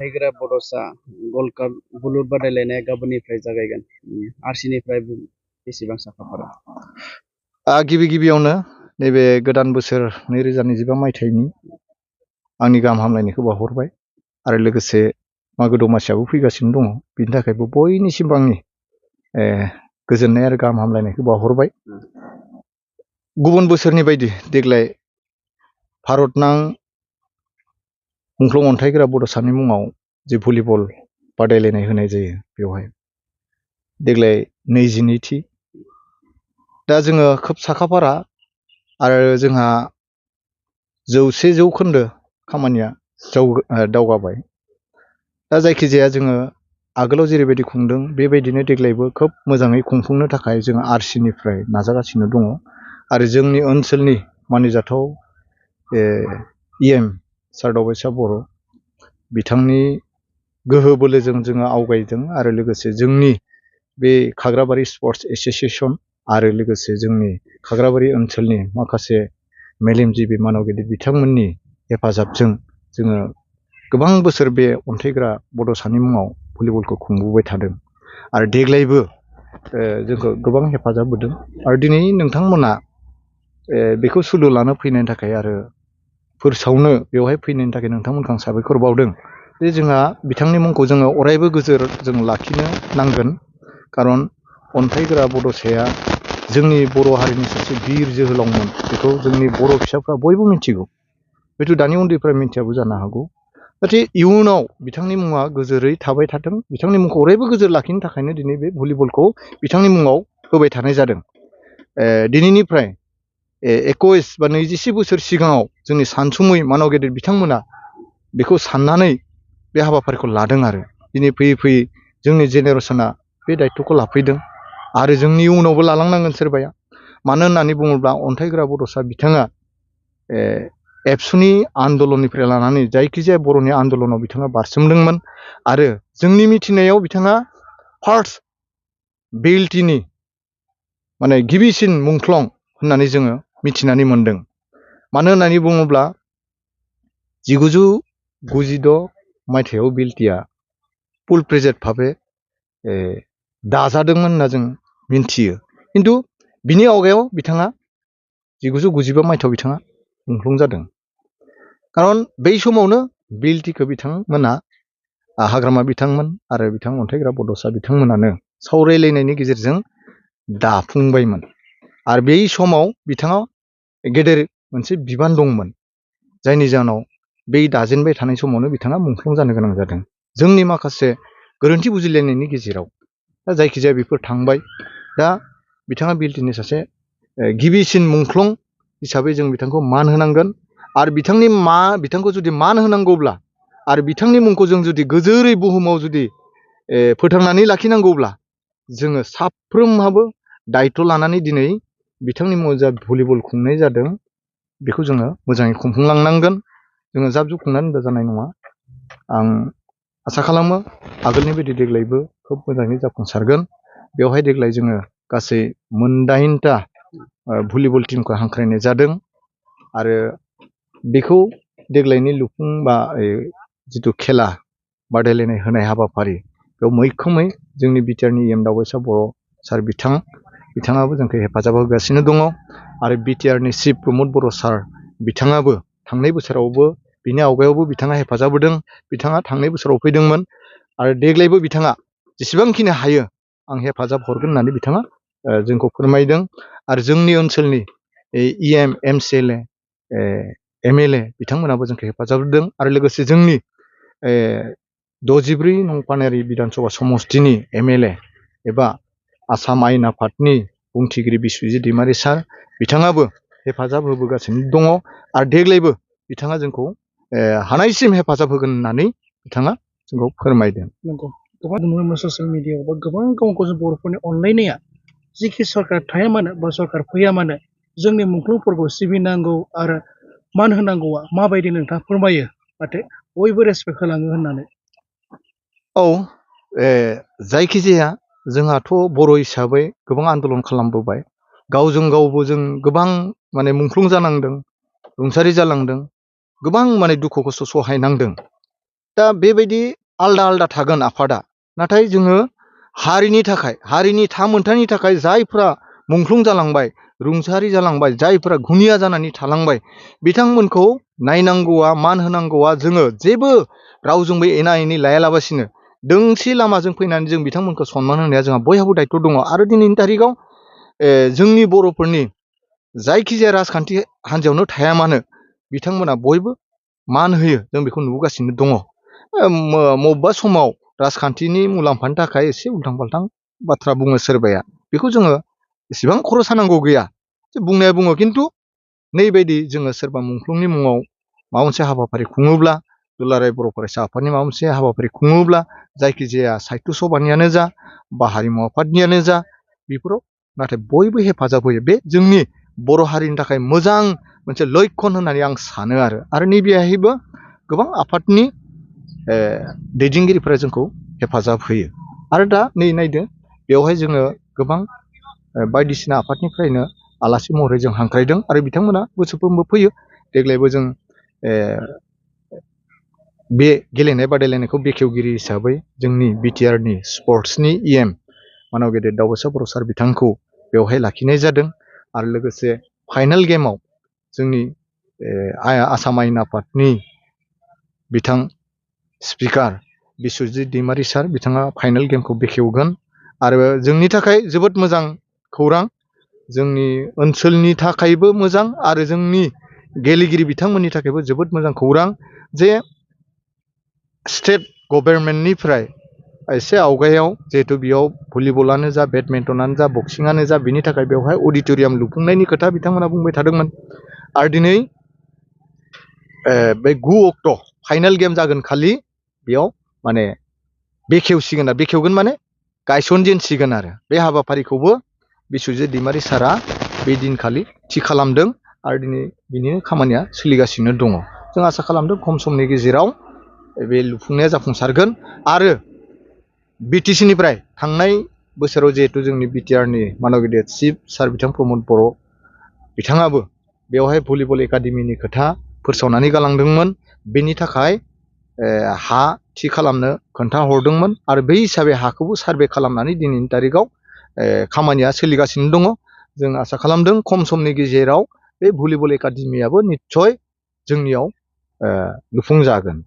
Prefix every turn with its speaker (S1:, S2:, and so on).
S1: हाइग्रा बड'सा गल्ड काप बुलुर बादायलायनाया गाबोननिफ्राय जागायगोन। आरसिनिफ्राय बेसेबां साखाफारा?
S2: गिबि गिबियावनो नैबे गोदान बोसोर 2025 मायथाइनि आंनि गाहाम हामलायनायखौ बावहरबाय आरो लोगोसे मागो दमासियाबो फैगासिनो दङ। बिनि थाखायबो बयनिसिमबो आंनि गोजोननाय आरो गाहाम हामलायनायखौ बावहरबाय। गुबुन बोसोरनि बायदि देग्लाय भारतनां मुंख्लं अन्थाइग्रा बड'सानि मुङाव जे भलिबल बादायलायनाय होनाय जायो बेवहाय देग्लाय 22थि। दा जोङो खोब साखाफारा आरो जोंहा 100% खामानिया दावगाबाय। दा जायखिजाया जोङो आगोलाव जेरैबायदि खुंदों बेबायदिनो देग्लायबो खोब मोजाङै खुंफुंनो थाखाय जोङो आरसिनिफ्राय नाजागासिनो दङ आरो जोंनि ओनसोलनि मानिजाथाव सार दावबायसा बर' बिथांनि गोहो बोलोजों जोङो आवगायदों आरो लोगोसे जोंनि बे खाग्राबारि स्पर्ट्स एस'सिएशन आरो लोगोसे जोंनि खाग्राबारि ओनसोलनि माखासे मेलेमजिबि मानवगिरि बिथांमोननि हेफाजाबजों जोङो गोबां बोसोर बे अन्थाइग्रा बड'सानि मुङाव भलिबलखौ खुंबोबाय थादों आरो देग्लायबो जोंखौ गोबां हेफाजाब होदों आरो दिनै नोंथांमोना बेखौ सुलु लानो फैनायनि थाखाय आरो फोसावनो बेवहाय फैनायनि थाखाय नोंथांमोनखौ आं साबायखर बावदों जे जोंहा बिथांनि मुंखौ जोङो अरायबो गोजोर जों लाखिनो नांगोन। खारन अन्थाइग्रा बड'साया जोंनि बर' हारिनि सासे बिर जोहोलावमोन। बेखौ जोंनि बर' फिसाफ्रा बयबो मिथिगौ, हयथ' दानि उन्दैफ्रा मिथियाबो जानो हागौ। नाथाय इयुनाव बिथांनि मुङा गोजोरै थाबाय थाथों, बिथांनि मुंखौ अरायबो गोजोर लाखिनो थाखायनो दिनै बे भलिबलखौ बिथांनि मुङाव होबाय थानाय जादों। दिनैनिफ्राय 21 बा 26 बोसोर सिगाङाव जोंनि सानसुमै मानवगिरि बिथांमोना बेखौ साननानै बे हाबाफारिखौ लादों आरो दिनै फैयै फैयै जोंनि जेनेरेसना बे दायथ'खौ लाफैदों आरो जोंनि उनावबो लालांनांगोन सोरबाया। मानो होननानै बुङोब्ला अन्थाइग्रा बड'सा बिथाङा एबसुनि आन्दलननिफ्राय लानानै जायखिजाया बर'नि आन्दलनाव बिथाङा बारसोमदोंमोन आरो जोंनि मिथिनायाव बिथाङा फार्स्ट बेलटिनि माने गिबिसिन मुंख्लं होननानै जोङो मिथिनानै मोनदों। मानो होननानै बुङोब्ला 1996 मायथाइयाव बिलटिया फुल प्रेजेड भाबे दाजादोंमोन होनना जों मिन्थियो। खिन्थु बिनि आवगायाव बिथाङा 1995 मायथाइयाव बिथाङा मुंख्लं जादों। खारन बै समावनो बिलटिखौ बिथांमोना हाग्रामा बिथांमोन आरो बिथां अन्थाइग्रा बड'सा बिथांमोनानो सावरायलायनायनि गेजेरजों दाफुंबायमोन आरो बै समाव बिथाङा गेदेर मोनसे बिबान दंमोन, जायनि जाहोनाव बै दाजेनबाय थानाय समावनो बिथाङा मुंख्लं जानो गोनां जादों जोंनि माखासे गोरोन्थि बुजिलायनायनि गेजेराव। दा जायखिजाया बेफोर थांबाय। दा बिथाङा बिलटिनि सासे गिबिसिन मुंख्लं हिसाबै जों बिथांखौ मान होनांगोन आरो बिथांखौ जुदि मान होनांगौब्ला आरो बिथांनि मुंखौ जों जुदि गोजोरै बुहुमाव जुदि फोथांनानै लाखिनांगौब्ला जोङो साफ्रोमहाबो दायथ' लानानै दिनै बिथांनि मुङाव जा भलिबल खुंनाय जादों बेखौ जोङो मोजाङै खुंफुंलांनांगोन। जोङो जाब जुब खुंनानै होनबा जानाय नङा। आं आसा खालामो आगोलनि बायदि देग्लायबो खोब मोजाङै जाफुंसारगोन। बेवहाय देग्लाय जोङो गासै 8टा भलिबल टीमखौ हांख्रायनाय जादों आरो बेखौ देग्लायनि लुफुं बा जिथु खेला बादायलायनाय होनाय हाबाफारि बेयाव मैखोमै जोंनि बिटिआरनि दावबायसा बर' सार बिथाङाबो जोंखौ हेफाजाब होगासिनो दङ आरो बिटिआरनि चिफ प्रमद बर' सार बिथाङाबो थांनाय बोसोरावबो बिनि आवगायावबो बिथाङा हेफाजाब होदों। बिथाङा थांनाय बोसोराव फैदोंमोन आरो देग्लायबो बिथाङा जेसेबांखिनि हायो आं हेफाजाब हरगोन होननानै बिथाङा जोंखौ फोरमायदों आरो जोंनि ओनसोलनि MCLA MLA बिथांमोनाबो जोंखौ हेफाजाब होदों आरो लोगोसे जोंनि 64 नं पानेरि बिधान सभा समस्तिनि MLA एबा आसाम आयेन आफादनि बुंथिगिरि बिस्वजित दैमारि सार बिथाङाबो हेफाजाब होबोगासिनो दङ आरो देग्लायबो बिथाङा जोंखौ हानायसिम हेफाजाब होगोन होननानै बिथाङा जोंखौ फोरमायदों।
S3: नंगौ, गोबां नुनो मोनो ससियेल मिडियायाव बा गोबां गावखौ जों बर'फोरनि अनलायनाया जिखि सरकार थाया मानो बा सरकार फैया मानो जोंनि मुंख्लंफोरखौ सिबिनांगौ आरो मान होनांगौआ माबायदि नोंथाङा फोरमायो नाथाय बयबो रेसपेक्ट होलाङो होननानै।
S2: औ, जायखिजाया जोंहाथ' बर' हिसाबै गोबां आन्दलन खालामबोबाय, गावजों गावबो जों गोबां माने मुंख्लं जानांदों, रुंसारि जालांदों, गोबां माने दुखु खस्थ' सहायनांदों। दा बेबायदि आलदा आलदा थागोन आफादा, नाथाय जोङो हारिनि थाखाय, हारिनि थामोनथानि थाखाय जायफ्रा मुंख्लं जालांबाय, रुंसारि जालांबाय, जायफ्रा घुनिया जानानै थालांबाय, बिथांमोनखौ नायनांगौआ, मान होनांगौआ जोङो जेबो रावजोंबो एना एनि लायालाबासिनो दोंसे लामाजों फैनानै जों बिथांमोनखौ सनमान होनाया जोंहा बयहाबो दायथ' दङ। आरो दिनैनि तारिखाव जोंनि बर'फोरनि जायखिजाया राजखान्थि हान्जायावनो थाया मानो बिथांमोना बयबो मान होयो, जों बेखौ नुबोगासिनो दङ। मबेबा समाव राजखान्थिनि मुलाम्फानि थाखाय एसे उल्थां फाल्थां बाथ्रा बुङो सोरबाया, बेखौ जोङो एसेबां खर' सानांगौ गैया, बुंनाया बुङो। खिन्थु नैबायदि जोङो सोरबा मुंख्लंनि मुङाव माबा मोनसे हाबाफारि खुङोब्ला, दुलाराय बर' फरायसा आफादनि माबा मोनसे हाबाफारि खुङोब्ला, जायखिजाया साहित्य सभानियानो जा बा हारिमु आफादनियानो जा, बेफोराव नाथाय बयबो हेफाजाब होयो। बे जोंनि बर' हारिनि थाखाय मोजां मोनसे लैखोन होननानै आं सानो। आरो नैबेहायबो गोबां आफादनि दैदेनगिरिफोरा जोंखौ हेफाजाब होयो। आरो दा नै नायदो, बेवहाय जोङो गोबां बायदिसिना आफादनिफ्रायनो आलासि महरै जों हांख्रायदों आरो बिथांमोना बोसोरफ्रोमबो फैयो। देग्लायबो जों बे गेलेनाय बादायलायनायखौ बेखेवगिरि हिसाबै जोंनि बिटिआरनि स्पर्ट्सनि EM मानाव गेदेर दावबासा बर' सार बिथांखौ बेवहाय लाखिनाय जादों। आरो लोगोसे फाइनाल गेमाव जोंनि आसाम आयेन आफादनि बिथां स्पिकार बिस्वजित दैमारि सार, बिथाङा फाइनाल गेमखौ बेखेवगोन। आरो जोंनि थाखाय जोबोद मोजां खौरां, जोंनि ओनसोलनि थाखायबो मोजां आरो जोंनि गेलेगिरि बिथांमोननि थाखायबो जोबोद मोजां खौरां जे स्टेट गभर्नमेन्टनिफ्राय एसे आवगायाव, जिहेतु बेयाव भलिबलानो जा, बेडमिन्टनानो जा, बक्सिङानो जा, बिनि थाखाय बेवहाय अडिट'रियाम लुफुंनायनि खोथा बिथांमोना बुंबाय थादोंमोन। आरो दिनै बे 9 अक्ट' फाइनाल गेम जागोन खालि बेयाव माने बेखेवगोन माने गायसनजेनसिगोन। आरो बे हाबाफारिखौबो बिस्वजित दैमारि सारा बे दिनखालि थि खालामदों आरो दिनै बिनि खामानिया सोलिगासिनो दङ। जों आसा खालामदों खम समनि गेजेराव बे लुफुंनाया जाफुंसारगोन। आरो BTCनिफ्राय थांनाय बोसोराव जिहेतु जोंनि बिटिआरनि मानव गेदेर चिफ सार बिथां प्रमद बर' बिथाङाबो बेवहाय भलिबल एकाडेमिनि खोथा फोसावनानै गालांदोंमोन। बेनि थाखाय हा थि खालामनो खोन्थाहरदोंमोन आरो बै हिसाबै हाखौबो सार्भे खालामनानै दिनैनि तारिखाव खामानिया सोलिगासिनो दङ। जों आसा खालामदों खम समनि गेजेराव बे भलिबल एकाडेमियाबो निस्सय जोंनियाव लुफुंजागोन।